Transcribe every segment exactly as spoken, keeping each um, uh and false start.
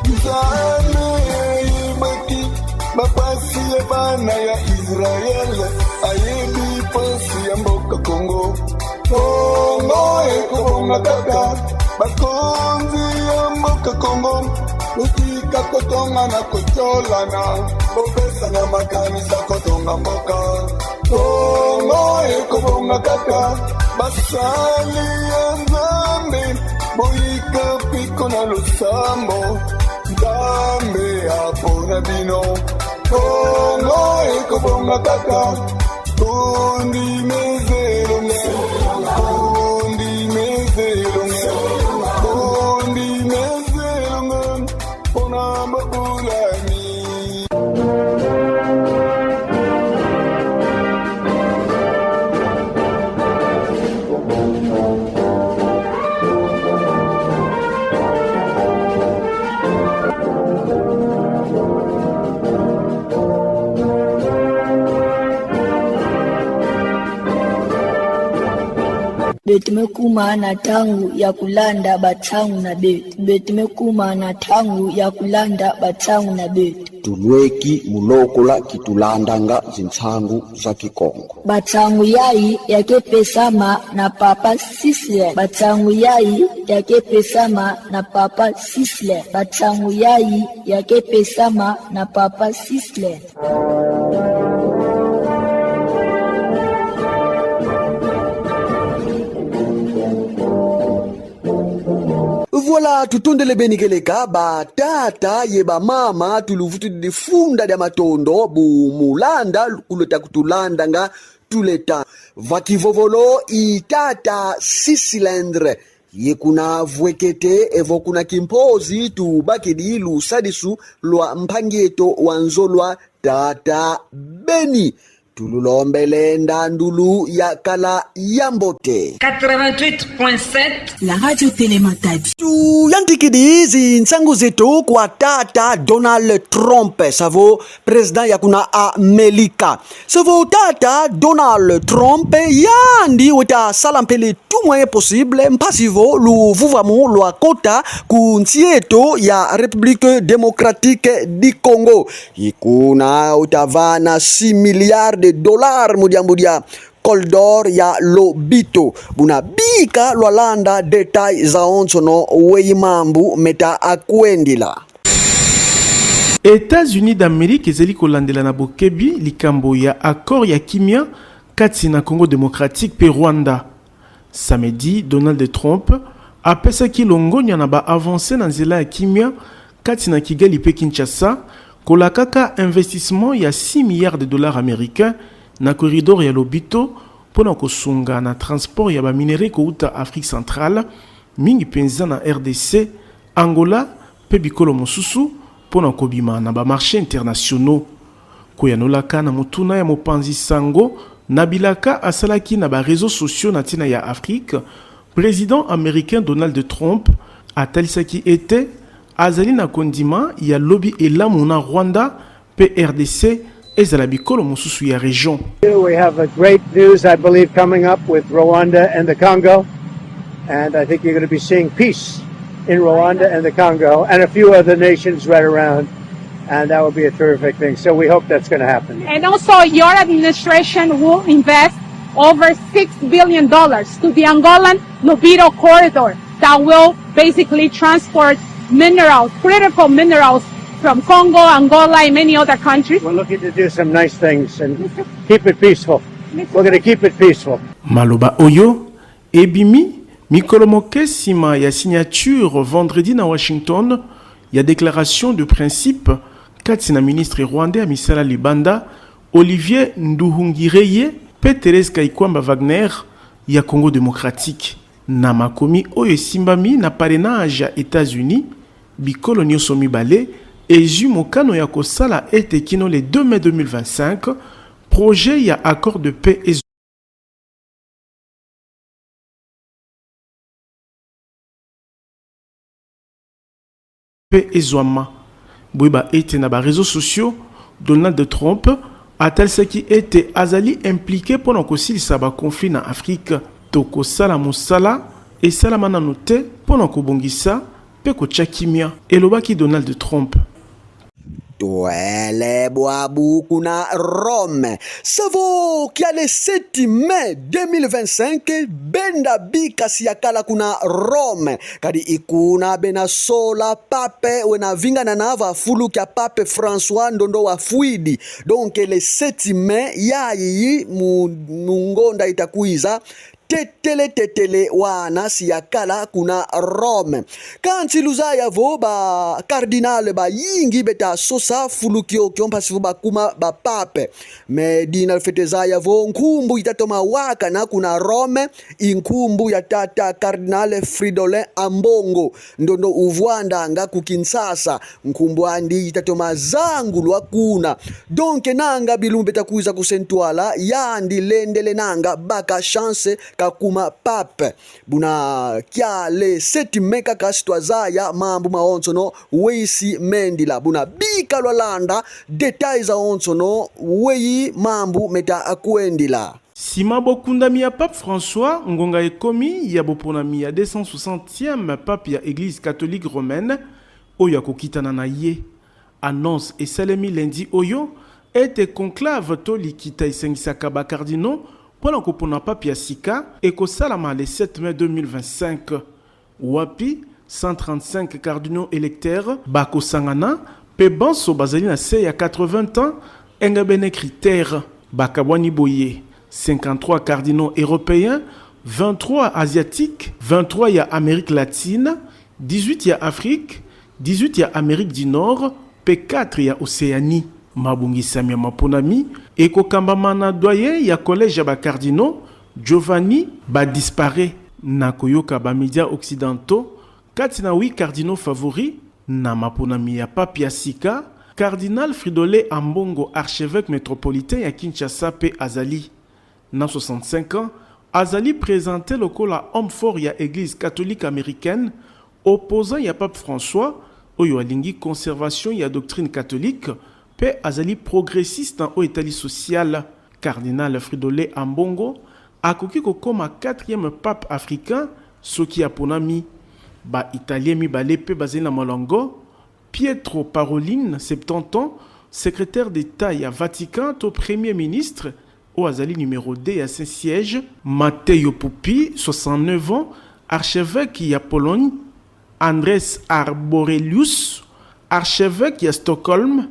Nzambe ayebaki bampasi ya bana ya Israël, ayebi mpasi ya mboka Congo. Congo ekobonga kaka, bakonzi ya mboka Congo, botika kotongana, kotiolana, bopesana makanisa kotonga mboka. Congo ekobonga kaka, basali ya Nzambe, boyika mpiko na losambo. Nzambe apona bino. Congo ekobonga kaka. Kondimisa elonga, kondimisa elonga, kondimisa elonga, pona mabula mi. Beto me kuma na ntangu ya kulanda bansangu na beto. Beto me kuma na ntangu ya kulanda bansangu na beto. Tulweki mu lokola kitulandanga zinsangu za Kikongo. Bansangu yayi ya ke pesama na Papa Sisley. Bansangu yayi ya ke pesama na Papa Sisley. Bansangu yayi ya ke pesama na Papa Sisley. Voilà, tutondele beni kieleka, batata ye bamama, tuluvutudidi funda dia matondo bu mulanda, kulota kutulandanga tuleta. Va kivovolo i tata Sisley Ndre. Ye kuna vwekete, evo kuna Kimpozi, tubakidi lusadisu lwa mpangi eto wa nzo lwa tata Beni. Tululombele ndandulu ya kala ya mbote. Quatre-vingt-huit point sept. La radio Télé Matadi. Tuyantikidi zinsangu zeto kwa tata Donald Trump, savo président ya kuna Amelika. Savo tata Donald Trump yandi weta sala mpe le tout moyen possible, mpasi vo luvuvamu lwakota ku nsi eto ya République Démocratique du Congo. Ye kuna weta vana six milliards de dollars mu diambu dia Côte d'Or ya Lobito. Buna bika lwalanda détails zawonsono, weyi mambu meta kwendila. États-Unis d'Amérique ezali kolandela na bokebi likambo ya accord ya kimia kati na Congo Démocratique mpe Rwanda. Samedi, Donald Trump apesaki longonya na ba avancées na nzela ya kimia kati na Kigali mpe Kinshasa, kolakaka investissement ya six milliards de dollars américains na corridor ya Lobito mpo na kosunga na transport ya ba minerais kouta Afrique centrale, mingi mpenza na R D C, Angola mpe bikolo mosusu, mpo na kobima na ba marchés internationaux. Koyanolaka na motuna ya mopanzi sango na bilaka asalaki na ba réseaux sociaux na ntina ya Afrique, président américain Donald Trump atalisaki ete azali na kondima ya lobi elamu na Rwanda mpe R D C, ezala bikolo mosusu ya région. We have a great news, I believe, coming up with Rwanda and the Congo. And I think you're gonna be seeing peace in Rwanda and the Congo and a few other nations right around. And that would be a terrific thing. So we hope that's gonna happen. And also, your administration will invest over six billion dollars to the Angolan Lobito corridor that will basically transport minerals, critical minerals from Congo, Angola, and many other countries. We're looking to do some nice things and keep it peaceful. We're gonna keep it peaceful. Maloba oyo ebimi mikolo moke nsima ya signature vendredi na Washington ya déclaration de principe kati na ministre rwandais ya misala libanda, Olivier Nduhungirehe, mpe Thérèse Kayikwamba Wagner ya Congo Démocratique. Na makomi oyo esimbami na parrainage ya États-Unis, bikolo nyonso mibale ezwi mokano ya kosala ete kino le deux mai deux mille vingt-cinq, projet ya accord de paix ezo- mpe ezwama. Boyeba ete na ba réseaux sociaux, Donald Trump atalisaki ete azali impliqué mpo na kosilisa ba conflits na Afrique. Tokosala mosala esalama nanu te mpo na kobongisa pe kotia kimia, elobaki Donald Trump. Twele bwabu kuna Rome. Savo kia le sept mai deux mille vingt-cinq, benda bika si yakala kuna Rome. Kadi ikuna bena sola pape wena vinganana va fulu kia Pape François ndondo wafwidi. Donc le sept mai yayi mu, mu ngonda itakwiza, tetele tetele wana si yakala kuna Rome. Kansi luzaya vo ba cardinal bayingi beta sosa fulu kiokio mpasi vo bakuma ba pape. Mais dina lufwete zaya vo nkumbu itatoma wakana kuna Rome i nkumbu ya tata Cardinal Fridolin Ambongo, ndondo uvwandanga ku Kinshasa. Nkumbu andi itatoma zangulwa kuna. Donc nanga bilumbu beta kwiza kusa ntwala, yandi lendele nanga baka chance kakuma pape. Buna kia le sept mai kaka si twazaya mambu mawonsono weyi si mendila. Buna bika lwalanda détails zawonsono weyi mambu meta kwendila. Sima bo kundami ya Pape François, ngonga ekomi ya boponami ya deux cent soixantième pape ya Eglise catholique romaine, oyo akokitana na ye. Annonce esalemi lundi oyo, ete conclave to likita esangisaka ba cardinaux mpo na kopona pape ya sika ekosalama le sept mai deux mille vingt-cinq. Wapi cent trente-cinq cardinaux électeurs bakosangana, pe banso bazali na se ya quatre-vingts ans, engebene critère. Bakabwani boye: cinquante-trois cardinaux européens, vingt-trois asiatiques, vingt-trois ya Amérique latine, dix-huit ya Afrique, dix-huit ya Amérique du Nord, pe quatre ya Océanie. Mabongisami ya maponami ekokambama na doyen ya collège ya ba cardinaux, Giovanni Badisparè. Na koyoka ba médias occidentaux, kati na huit cardinaux favoris na maponami ya pape ya sika, Cardinal Fridolin Ambongo, archevêque métropolitain ya Kinshasa pe azali. Na soixante-cinq ans, azali présenté lokola homme fort ya Eglise catholique américaine, opposant ya Pape François, oyo alingi conservation ya doctrine catholique, pe azali progressiste na oyo etali social. Cardinal Fridolin Ambongo akoki kokoma quatrième pape africain soki aponami. Ba Italiens mibale pe bazali na molongo: Pietro Parolin, septante ans, secrétaire d'État ya Vatican to Premier ministre, oyo azali numéro deux ya Saint-Siège. Matteo Puppi, soixante-neuf ans, archevêque ya Pologne. Andreas Arborelius, archevêque ya Stockholm.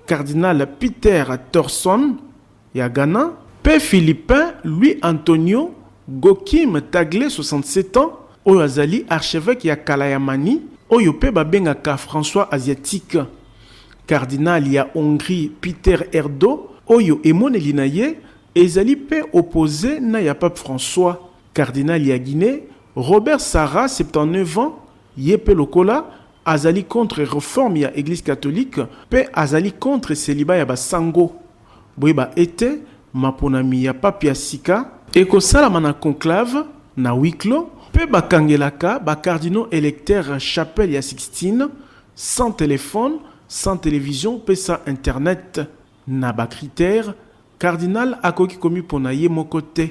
Cardinal Peter Thorson ya Ghana, pe Philippin Luis Antonio Gokim Tagle, soixante-sept ans, oyo azali archevêque ya kala ya Mani, oyo pe babengaka François asiatique. Cardinal ya Hongrie Peter Erdo, oyo emoneli na ye ezali pe opposé na ya Pape François. Cardinal ya Guinée Robert Sarah, septante-neuf ans, ye pe lokola, azali contre réforme ya Eglise catholique, pe azali contre célibat ya basango. Boyeba ete maponami ya pape ya sika ekosalama na conclave, na huis clos, pe bakangelaka ba cardinaux électeurs chapelle ya Sixtine, sans téléphone, sans télévision, pe sans internet. Na ba critères, cardinal akoki komipona ye moko te.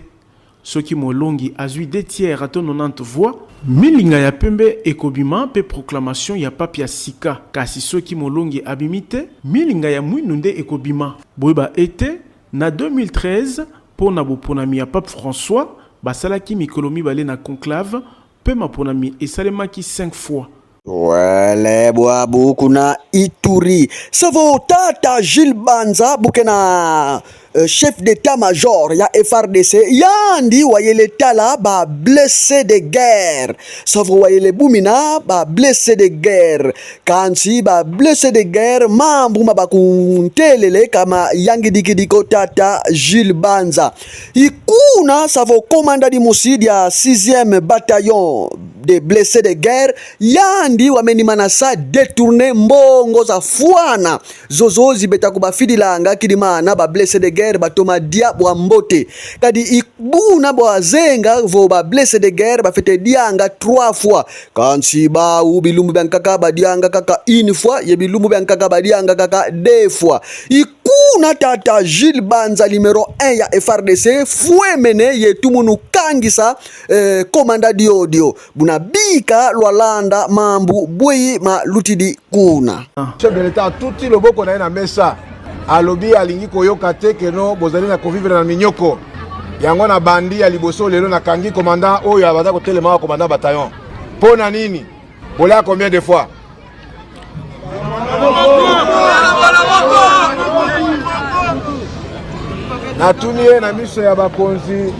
Soki molongi azwi deux tiers to nonante voix, milinga ya pembe ekobima pe proclamation ya pape ya sika. Kasi soki molongi abimi te, milinga ya mwindu nde ekobima. Boyeba ete, na deux mille treize, mpo na boponami ya Pape François, basalaki mikolo mibale na conclave, pe maponami esalemaki cinq fois. Twele bwabu kuna Ituri. Savo tata Jules Banza, bu kena, euh, chef d'état-major ya F R D C, yandi wayele tala ba blessés de guerre. Savo wayele bumina ba blessés de guerre. Kansi ba blessés de guerre, mambu ma bakuntelele ka mayangidikidi ko tata Jules Banza. Ikuna savo commandant dimosi dia sixième bataillon des blessés de guerre, yandi wameni manasa détourner mbongo zafwana zozo zi beta kubafidilanga kidimana ba blessés de guerre. guerre batoma dia bwa mbote. Kadi i buna bwa zenga vo ba blessés de guerre bafwete dianga trois fois. Kansi bawu bilumbu bia nkaka badianga kaka une fois, ye bilumbu bia nkaka badianga kaka deux fois. I kuna tata Jules Banza, numéro un ya F R D C, fwemene ye tumunu kangisa, eh, commandant diodio. Buna bika lwalanda mambu bweyi malutidi kuna. Chef de l'État atuti loboko na ye na mesa. Alobi alingi koyoka te que non, bozali na kovivre na minyoko. Yango nabandi ya liboso lelo nakangi commandant oyo abanda kotelema awa, commandant bataillon. Mpo na nini? Bola combien de fois? Natuni ye na miso ya bakonzi.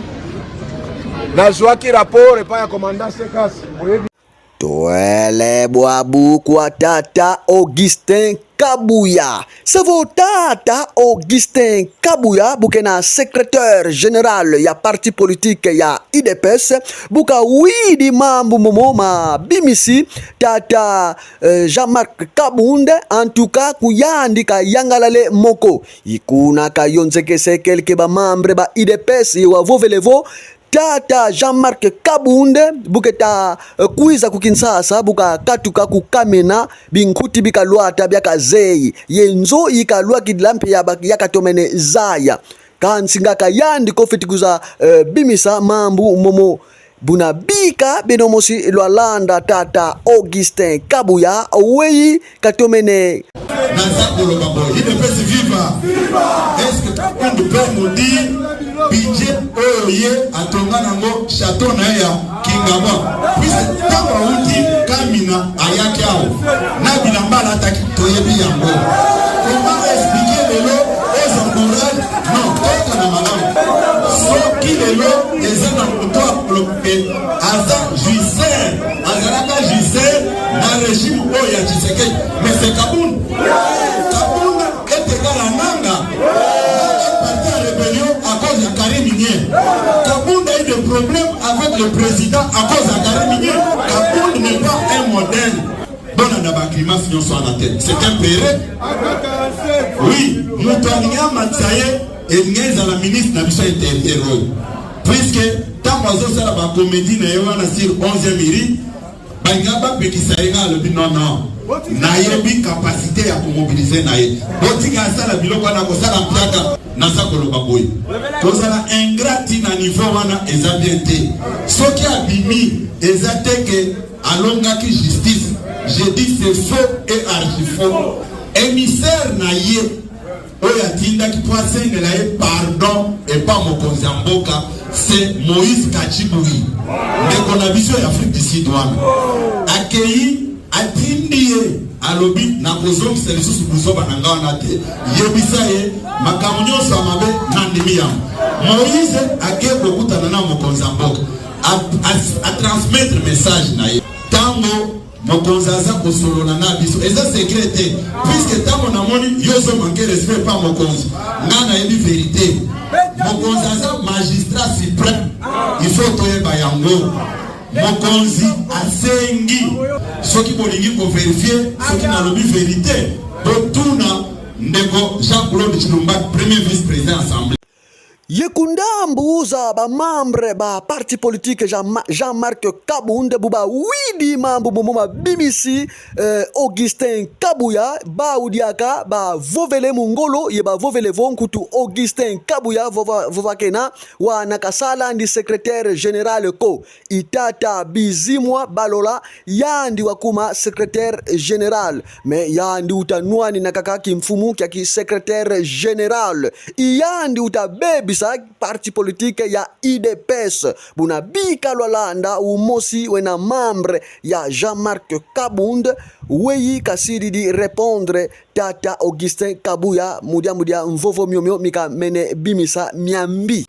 Nazwaki rapport epai ya commandant Sekas. Boyebi. Twele bwabu kwa tata Augustin Kabuya. Se vo tata Augustin Kabuya, bu kena secrétaire général ya parti politique ya U D P S, bu kawidi mambu momo mabimisi tata, eh, Jean-Marc Kabund, en tout cas, ku yandi kayangalale moko. I kuna kayonzekese quelques ba membre ba U D P S, ye wavovele vo, tata Jean-Marc Kabund, bu keta, eh, kwiza ku Kinshasa, bu kakatuka kukamena binkuti bi kalwata bia kazeyi. Ye nzo yi kalwakidila mpe ya ba-, ya katomene zaya. Kansi nga ka yandi kofiti kwiza, eh, bimisa mambu momo. Buna bika beno mosi lwalanda tata Augustin Kabuya, weyi katomene. Naza koloba boye, U D P S viva. Est-ce que Kabund peut nous dire budget oyo ye atonga nango château na ye ya Kingabwa? Puisque ntango awuti Kamina ayaki awa, na bilamba alataki, toyebi yango. Comment expliquer lelo aux encourages? Non, toyokana malamu. Soki lelo eza na moto akoloba ke aza jouisseur, azalaka jouisseur na régime oyo ya Tshisekedi. Mais c'est Kabund. Kabund est égal à Nanga. Nanga est parti en rébellion à cause de Carine Myeh. Kabund a eu des problèmes avec le président à cause de Carine Myeh. Kabund n'est pas un modèle. Bolanda ba grimace nyonso wana te. C'est un pervers. Oui, moto alingi amatisa ye, elingi ezala ministre na biso ya intérieur oyo. Puisque ntango azosala ba comédie na ye wana sur onzième rue, balinga bapekisa ye, nga alobi non, non. Nayebi capacité ya komobiliser na ye. Botika asala biloko wana, akosala mpiaka. Naza koloba boye, kozala ingrat na niveau wana eza bien te. Soki abimi, eza te que alongaki justice. Je dis c'est faux et archi faux. Émissaire na ye oyo atindaki mpo asengela ye pardon epa mokonzi ya mboka, c'est Moïse Kachibuyi, ndeko na biso ya Afrique du Sud wana. Akeyi, atindi ye, alobi, nakozongisa lisusu buzoba na nga wana te. Yebisa ye makambo nyonso ya mabe nandimi yango. Moïse ake kokutana na mokonzi ya mboka, a, a, a transmettre message na ye. Ntango mokonzi aza kosolola na biso, eza secret te. Puisque ntango namoni yo ozo manquer respect epa mokonzi, nga nayebi vérité. Mokonzi aza magistrat suprême. Il faut toyeba yango. Mokonzi asengi, soki bolingi ko vérifier, soki nalobi vérité, botuna ndeko Jean-Claude Tshilombo, premier vice-président assemblée. Ye ku ndambu za ba membre ba parti politique Jean Ma-, Jean-Marc Kabund, bu bawidi mambu momo mabimisi, eh, Augustin Kabuya, bawu diaka bavovele mu ngolo, ye bavovele vo nkutu Augustin Kabuya vova, vova kena, wana kasala ndi secrétaire général ko. I tata Bizimwa Balola, yandi wakuma secrétaire général. Mais yandi uta nwani na kaka kimfumu kia ki secrétaire général. I yandi uta bebisa parti politique ya U D P S. Buna bika lwalanda umosi wena membre ya Jean-Marc Kabund, weyi kasididi répondre tata Augustin Kabuya, mu diambu dia mvovo miomio mi kamene bimisa miambi.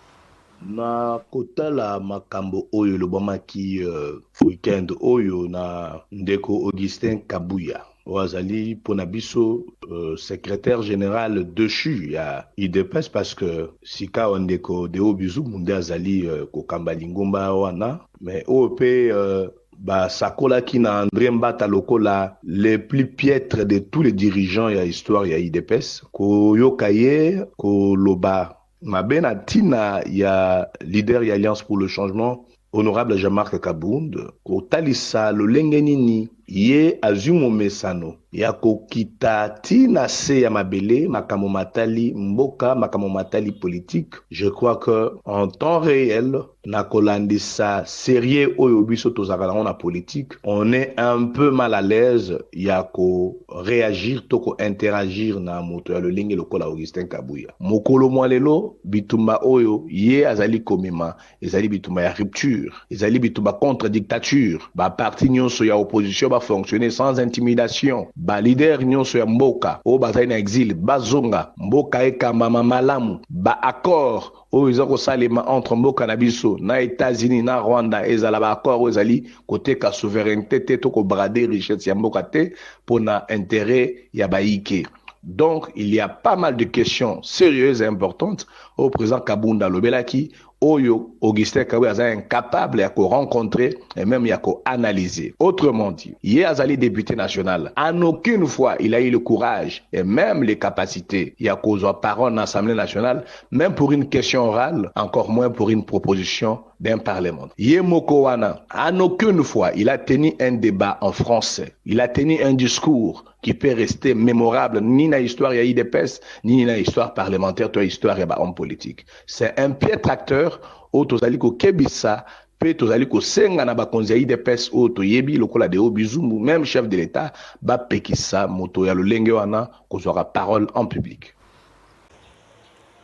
Na kotala makambo oyo elobamaki, euh, week-end oyo na ndeko Augustin Kabuya, oyo azali mpo na biso, euh, secrétaire général déchu ya U D P S, parce que sikawa ndeko Deo Bizubu nde azali, euh, kokamba lingomba wana, mais oyo mpe, euh, basakolaki na André Mbata lokola le plus piètre de tous les dirigeants ya histoire ya U D P S, koyoka ye, koloba Mabe na tina ya leader ya Alliance pour le Changement, Honorable Jean-Marc Kabund, kotalisa lolenge nini ye azwi momesano ya kokita tii na se ya mabele, makambo matali mboka, makambo matali politique. Je crois que en temps réel, na kolandisa sérieux oyo biso tozalaka na yango na politique, on est un peu mal à l'aise ya ko réagir to ko interagir na moto ya lolenge lokola Augustin Kabuya. Mokolo mwa lelo, bitumba oyo ye azali komema, ezali bitumba ya rupture, ezali bitumba contre dictature. Ba parti nyonso ya opposition ba fonctionner sans intimidation. Ba leader nyonso ya mboka oyo bazali na exil bazonga, mboka ekambama malamu. Ba accord oyo eza kosalema entre mboka na biso na États-Unis na Rwanda, ezala ba accord oyo ezali koteka souveraineté te to ko brader richesse ya mboka te mpo na intérêt ya bayike. Donc, il y a pas mal de questions sérieuses et importantes oyo président Kabund alobelaki, oyo Augustin Kabuya aza incapable ya ko rencontrer et même ya ko analyser. Autrement dit, ye azali député national, en aucune fois il a eu le courage et même les capacités ya kozwa parole na Assemblée nationale, même pour une question orale, encore moins pour une proposition d'un parlement. Ye moko wana, en aucune fois il a tenu un débat en français, il a tenu un discours qui peut rester mémorable ni na histoire ya U D P S, ni na histoire parlementaire to histoire ya ba hommes politiques. C'est un piètre acteur oyo tozali kokebisa mpe tozali kosenga na bakonzi ya U D P S oyo toyebi lokola Deo Bizumbu, même chef de l'État, bapekisa moto ya lolenge wana kozwaka parole en public.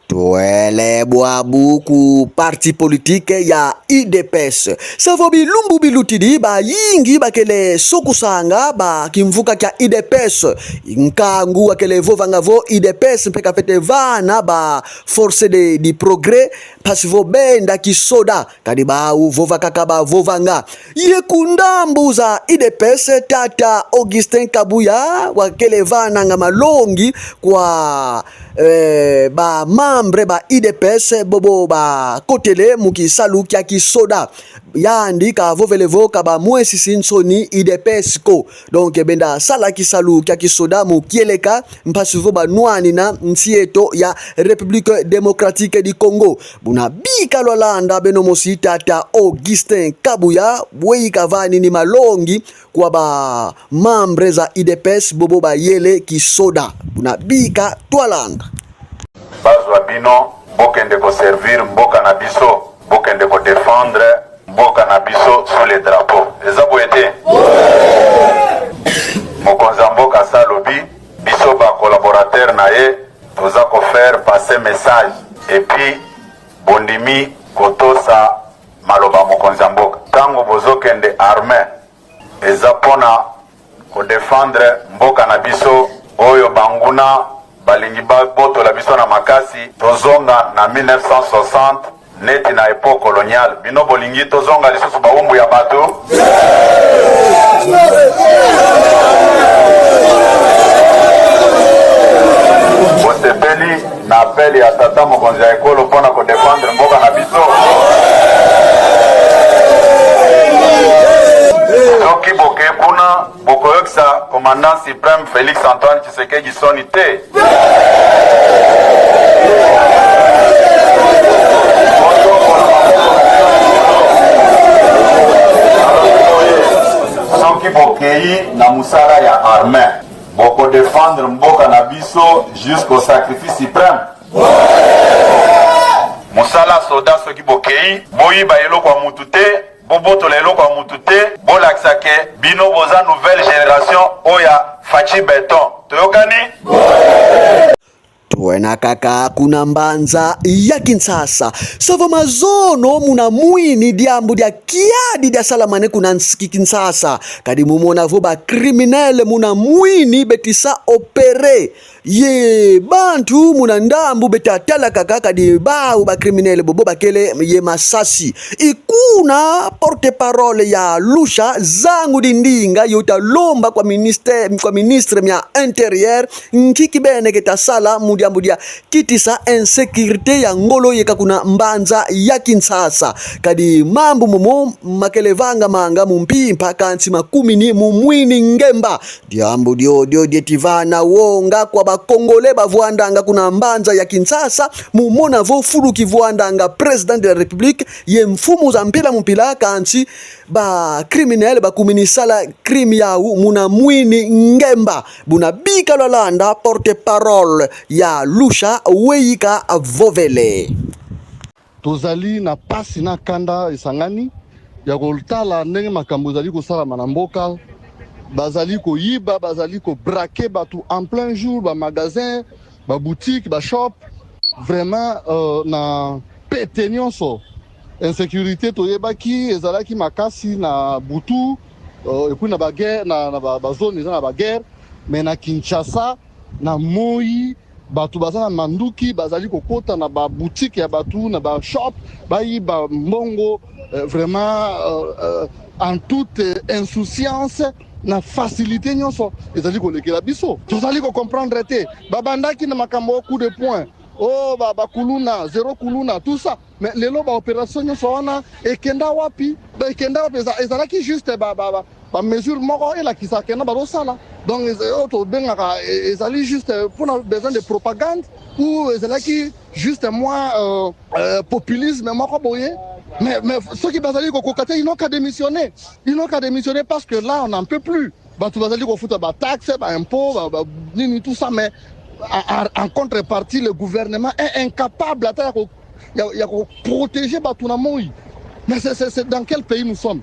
Twele bwa buku parti politique ya U D P S. Savo bilumbu bilutidi bayingi bakele sokusanga ba kimvuka kia U D P S. Nkangu wakele vovanga vo U D P S mpe kafwete vana ba force de, du progrès, mpasi vo benda kisoda. Kadi bawu vova kaka bavovanga. Ye ku ndambu za U D P S, tata Augustin Kabuya wakele vananga malongi kwa, eh, ba membre ba U D P S bobo bakotele mu kisalu kia kisoda. Yandi kavovele vo ka bamwesisi nsoni U D P S ko. Donc, benda sala kisalu kia kisoda mu kieleka, mpasi vo banwanina nsi eto ya République Démocratique du Congo. Buna bika lwalanda beno mosi tata Augustin Kabuya, bwe kavanini malongi kwa ba membre za U D P S bobo bayele kisoda. Buna bika twalanda. Bazwa bino, bokende ko servir mboka na biso, bokende ko défendre mboka na biso sous le drapeau. Eza boye te? Mokonzi ya mboka asi alobi, biso ba collaborateurs na ye, toza ko faire passer message. Et puis, bondimi kotosa maloba mokonzi ya mboka. Ntango bozokende armée, eza mpo na ko défendre mboka na biso oyo banguna balingi babotola biso na makasi, tozonga na mille neuf cent soixante, neti na époque coloniale. Bino bolingi tozonga lisusu bawumbu ya bato? Bosepeli na appel ya tata mokonzi ya ekolo mpo na ko défendre mboka na biso? Soki boke kuna, bokoyokisa commandant suprême Félix Antoine Tshisekedi nsoni te. Soki bokei na mosala ya armée, boko défendre mboka na biso jusqu'au sacrifice suprême. Mosala soda, soki bokei, boyiba eloko ya mutu te, bobotola eloko ya mutu te, bolakisa ke bino boza nouvelle génération oyo ya Fatshi Beton. Toyokani? Twena kaka kuna mbanza ya Kinshasa. Savo mazono muna mwini diambu dia kiadi diasalamane kuna nsi Kinshasa. Kadi mumona vo ba criminels muna mwini beti sa opérer. Ye bantu muna ndambu beta tala kaka, kadi bawu ba criminels bobo bakele ye masasi. Kuna porte-parole ya Lucha, Zangu Dindinga, yo ta lomba kwa ministre, kwa ministre mia intérieur, nki kibene ke ta sala mu diambu dia kitisa insécurité ya ngolo yeka kuna mbanza ya Kinshasa. Kadi mambu momo makele vangamanga mu mpimpa kansi makumini mu mwini ngemba. Diambu dio dio dieti vana wonga kwa ba Congolais bavwandanga kuna mbanza ya Kinshasa, mu mona vo fulu kivwandanga Président de la République, ye mfumu za mpila mu mpila, kansi ba criminel bakumini sala crime yau muna mwini ngemba. Buna bika lwalanda porte-parole ya Lucha, we ika vovele. Tozali na pasi na kanda esangani ya kotala ndenge makambo ezali kosalama na mboka. Bazali koyiba, bazali kobraquer bato en plein jour, ba magasin, ba boutique, ba shop. Vraiment, euh, na pete nyonso. Insécurité, toyebaki, ezalaki makasi na butu, euh, et puis na ba guerre, na, na ba, ba zone eza na ba guerre, mais na Kinshasa, na moyi, bato baza na manduki, bazali kokota na ba boutique ya bato, na ba shop, bayiba mbongo, euh, vraiment, euh, euh, en toute, euh, insouciance, na facilité nyonso ezali kolekela biso. Tozali ko comprendre te. Babandaki na makambo coup de poing, oh, ba, ba kuluna, zéro kuluna, tout ça. Mais lelo ba opération nyonso wana ekenda wapi? Ba ekenda wapi? Eza-, ezalaki juste ba, ba, ba, ba mesure moko elakisaka ke na bazosala. Donc, eza-, oyo tobengaka, e-, ezali juste, euh, mpona besoin de propagande, ou ezalaki juste mwa, euh, euh, populisme moko boye. Mais, mais soki bazali kokoka te, ils n'ont qu'à démissionner. Ils n'ont qu'à démissionner parce que là, on n'en peut plus. Bato bazali kofuta ba taxes, ba impôts, ba, ba nini, tout ça, mais en, en, en contrepartie, le gouvernement est incapable ata ya ko, ya, ya ko protéger bato na moyi. Mais c'est, c'est, c'est dans quel pays nous sommes?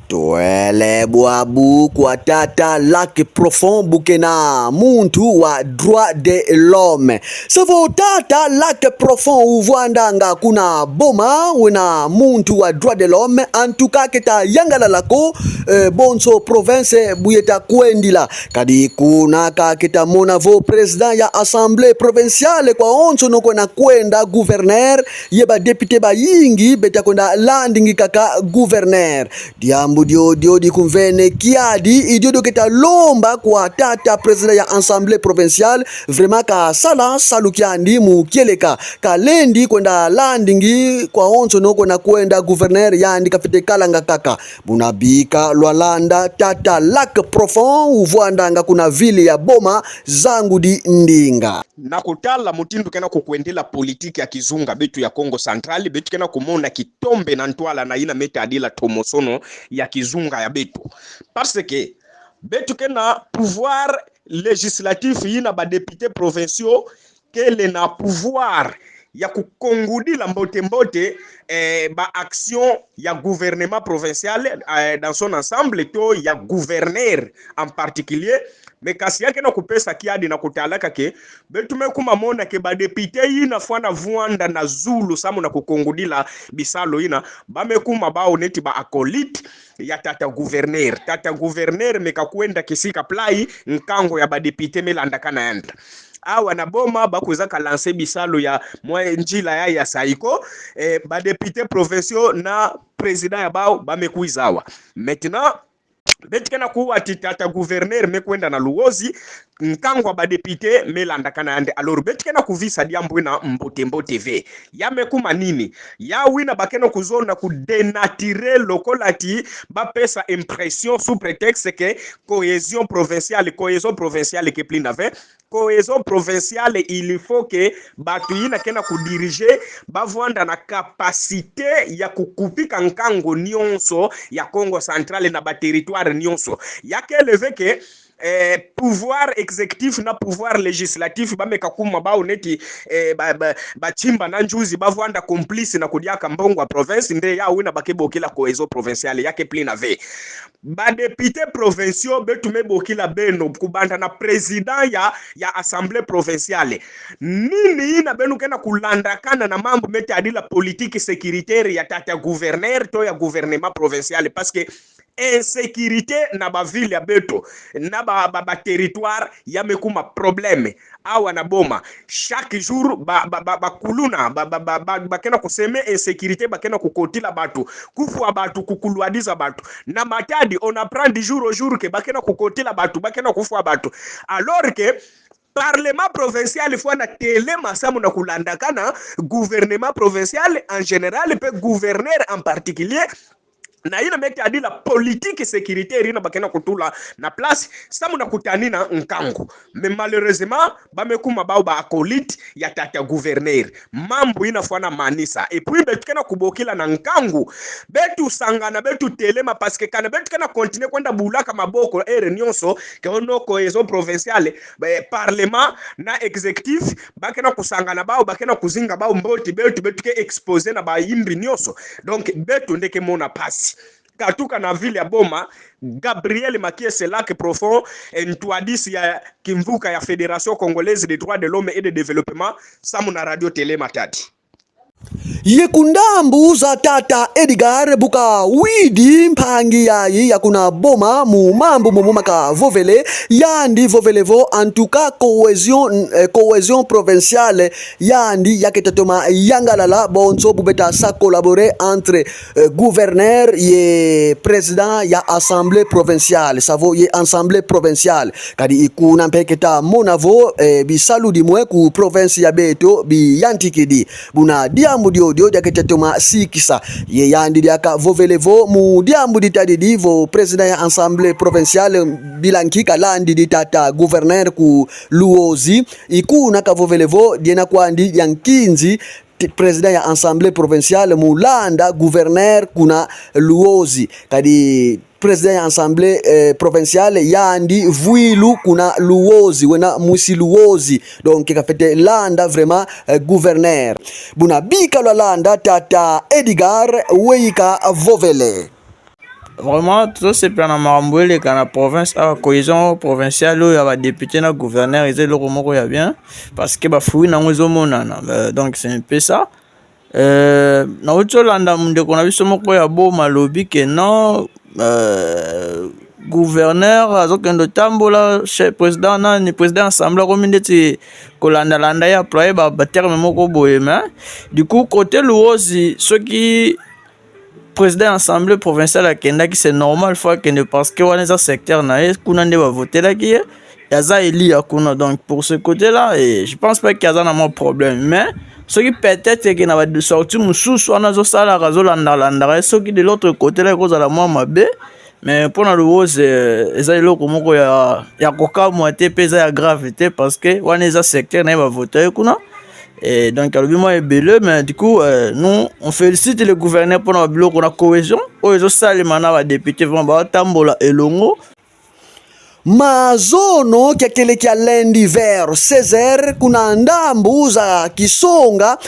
Twele bwabu kwa tata Lac Profond, bu kena muntu wa droit de l'homme. Savo tata Lac Profond uvwandanga kuna Boma, wena muntu wa droit de l'homme, en tout cas ke tayangalala ko, eh, bonso province bu ye takwendila. Kadi kuna ka ke tamona vo président ya assemblée provinciale kwawonsono kwena kwenda gouverneur, ye ba député bayingi beta kwenda landingi kaka gouverneur. Diambu diodio dikumvene kiadi, i diodio ke talomba kwa tata président ya assemblée provinciale, vraiment kasala salu kiandi mu kieleka, kalendi kwenda landingi kwawonsono kwena kwenda gouverneur, yandi kafwete kalanga kaka. Buna bika lwalanda tata Lac Profond uvwandanga kuna ville ya Boma, zangudi ndinga. Na kutala mutindu kena kukwendila politique ya kizunga beto ya Kongo Central, beto kena kumona kitombe na ntwala na yina me tadila tomosono ya kizunga ya beto. Parce que beto kena pouvoir législatif, yina ba députés provinciaux kele na pouvoir ya kukongudila mbote mbote, eh, ba action ya gouvernement provincial, eh, dans son ensemble, to ya gouverneur en particulier. Mais kasi ya kena kupesa kiadi na kutalaka ke, beto me kuma mona ke ba députés yina fwana vwanda na zulu samu na kukongudila bisalu yina, ba me kuma bawu neti ba acolytes ya tata gouverneur. Tata gouverneur me kakwenda kisika playi, nkango ya ba députés me landakana yandi. Awa na Boma, ba kwiza ka lancer bisalu ya mwa nzila ya, ya Saïko, eh, ba députés provinciaux na président ya bawu, ba me kwiza awa. Maintenant, beto kena kuwa ti tata gouverneur me kwenda na Luozi, nkango ya ba députés me landakana yandi. Alors, beto kena kuvisa diambu yina mbote mbote ve. Ya me kuma nini? Yawu yina ba kena kuzona ku dénaturer lokola ti ba pesa impression sous prétexte ke cohésion provinciale, cohésion provinciale ke plina ve. Cohésion provinciale, il faut que bato yina kena kudiriger ba vwanda na capacité ya kukupika nkango nyonso ya Kongo Central na ba territoires nyonso. Ya kele ve ke, eh, pouvoir exécutif na pouvoir législatif ba me kakuma bawu neti, eh, ba, ba, ba tsimba na nzuzi, ba vwanda complice na kudiaka mbongo ya province, nde yawu yina ba ke bokila cohésion provinciale, ya ke plina ve. Ba députés provinciaux beto me bokila beno, kubanda na président ya, ya assemblée provinciale. Nini yina beno kena kulandakana na mambu me tadila politique sécuritaire ya tata gouverneur to ya gouvernement provincial? Parce que insécurité na ba ville ya beto, na ba, ba, ba territoire, ya me kuma problème. Awa na Boma, chaque jour, ba, ba, ba, ba kuluna, ba, ba, ba, ba, ba kena ku semer insécurité, ba kena kukotila bato, kufwa bato, kukulwadiza bato. Na Matadi, on apprend du jour au jour que ba kena kukotila bato, ba kena kufwa bato. Alors que parlement provincial fwana telema samu na kulandakana gouvernement provincial en général, pe gouverneur en particulier, Na yina me tadila politique sécuritaire yina ba ke na kutula na place, samu na kutanina nkangu. Mais malheureusement, ba me kuma bawu ba acolytes ya tata gouverneur. Mambu yina fwana manisa. Et puis, beto ke na kubokila na nkangu. Beto sangana, beto telema, parce que kana beto ke na continuer kwenda bulaka maboko, heure nyonso, ke hono cohésion provinciale, eh, parlement na exécutif, ba ke na kusangana bawu, ba ke na kuzinga bawu mbote, beto, beto ke exposé na bayimbi nyonso. Donc, beto nde ke mona mpasi. Katuka na ville ya Boma, Gabriel Makiese, Lac Profond, ntwadisi ya kimvuka ya Fédération Congolaise des Droits de l'Homme et de Développement, samu na Radio Télé Matadi. Ye ku ndambu za tata Edgar bu kawidi mpangi yayi ya kuna Boma mu mambu momo ma kavovele, yandi vovele vo, en tout cas, cohésion, eh, cohésion provinciale, yandi ya keti toma yangalala, bonso bu beta sa collaborer entre, eh, gouverneur ye président ya assemblée provinciale, sa vo ye assemblée provinciale. Kadi i kuna mpe keta mona vo, eh, bisalu dimue ku province ya beto biyantikidi. Buna diambu diodio dia keti toma sikisa. Ye yandi diaka vovele vo mu diambu ditadidi vo président ya assemblée provinciale bila nki kalandidi tata gouverneur ku Luozi. I kuna kavovele vo diena kwandi dia nkinzi ti-, président ya assemblée provinciale mu landa gouverneur kuna Luozi. Kadi président ya assemblée, eh, provinciale yandi vwilu kuna Luozi, wena mwisi Luozi. Donc, kafwete landa vraiment, eh, gouverneur. Buna bika lwalanda tata Edgar, we i kavovele. Vraiment, tozosepela na makambo eleka na province awa, cohésion provinciale oyo ya ba députés na gouverneur, eza eloko moko ya bien, parce que ba fruits na yango ezomonana. Euh, donc, c'est un peu ça. Euh, nauti kolanda ndeko na biso moko ya Boma alobi que non, euh, gouverneur azokende kotambola chez président nani, président assemblée akomi ndeti kolandalanda ye employer ba, ba termes moko boye, mais du coup, côté Luozi, soki président ya assemblée provinciale akendaki, c'est normal, faut akende, parce que wana eza secteur na ye, kuna nde bavotelaki ye, aza élu ya kuna. Donc, pour ce côté-là, eh, je pense pas que aza na mwa problème. Mais soki peut-être que na ba sortie mosusu wana azosalaka, azolandalandaka ye, soki de l'autre côté là ekozala mwa mabe, mais mpo na Luozi, eh, eza eloko moko ya, ya kokamwa te, mpe eza ya grave te, parce que wana eza secteur na ye, bavota ye kuna. Et donc, alobi mwa ebele, mais du coup, euh, nous, on félicite le gouverneur mpo na biloko na cohésion oyo ezosalema na ba députés, vraiment, batambola elongo. Mazono kia kele kia lundi vers seize heures, kuna ndambu za Kisonga,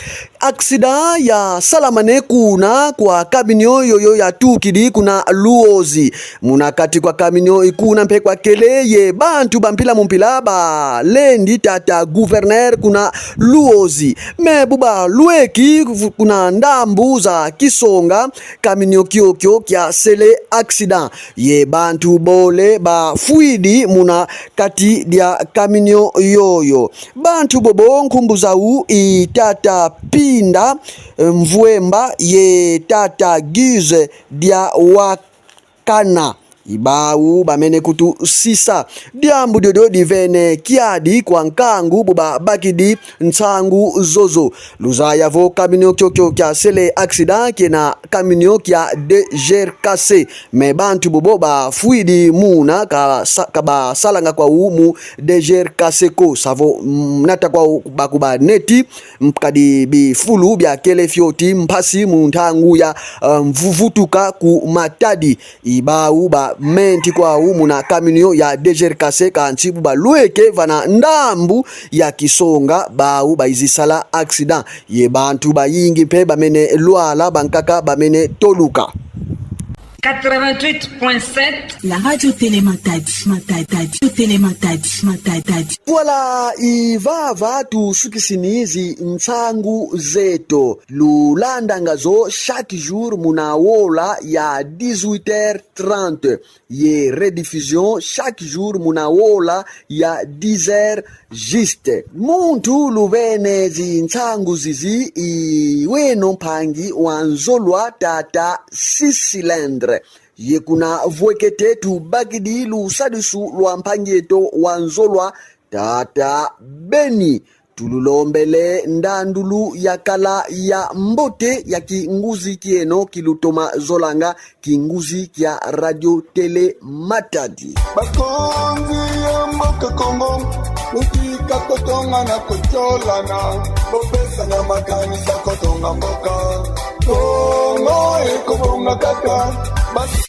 accident yasalamane kuna kwa camion yoyo yatukidi kuna Luozi. Muna kati kwa camion i kuna mpe kwakele ye bantu ba mpila mu mpila balendi tata gouverneur kuna Luozi. Mais bu balweki kuna ndambu za Kisonga, camion kiokio kiasele accident. Ye bantu bole bafwidi muna kati dia camion yoyo. Bantu bobo nkumbu zau i tata Pinda Mvwemba ye tata Gize Diawakana. I bau bamene kutusisa. Diambu diodio divene kiadi kwa nkangu bu babakidi nsangu zozo. Luzaya vo camion kiokio kiasele accident kiena camion kia D G R K C. Mais bantu bobo bafwidi muna ka sa-, ka basalanga kwau mu D G R K C ko. Sa vo, mm, nata kwau bakuba neti, mm, kadi bifulu biakele fioti mpasi mu ntangu ya, eh, mvuvutuka ku Matadi. I bau bamenti kwau muna camion ya D G R K C, kansi bu balweke vana ndambu ya Kisonga, bau baizi sala accident. Ye bantu bayingi mpe bamene lwala, bankaka bamene toluka. Quatre-vingt-huit point sept. La radio télé Matadi, Matadi, télé Matadi, Matadi. Voilà, i vava tusukisini zi nsangu zeto. Lulandanga zo chaque jour muna ola ya dix-huit heures trente. Ye rediffusion chaque jour muna ola ya dix heures juste. Muntu luvene zi nsangu zizi i weno mpangi wa nzolwa tata Six Cylindres. Ye kuna Vwekete tubakidi lusadisu lwa mpangi eto wa nzolwa tata Beni. Tululombele ndandulu ya kala ya mbote ya kinguzi kieno ki lutoma zolanga, kinguzi kia Radio Télé Matadi. Bakonzi ya mboka Kongo, botika kotongana kotolana, bopesana makanisa kotonga mboka. Kongo ekobonga kaka, basi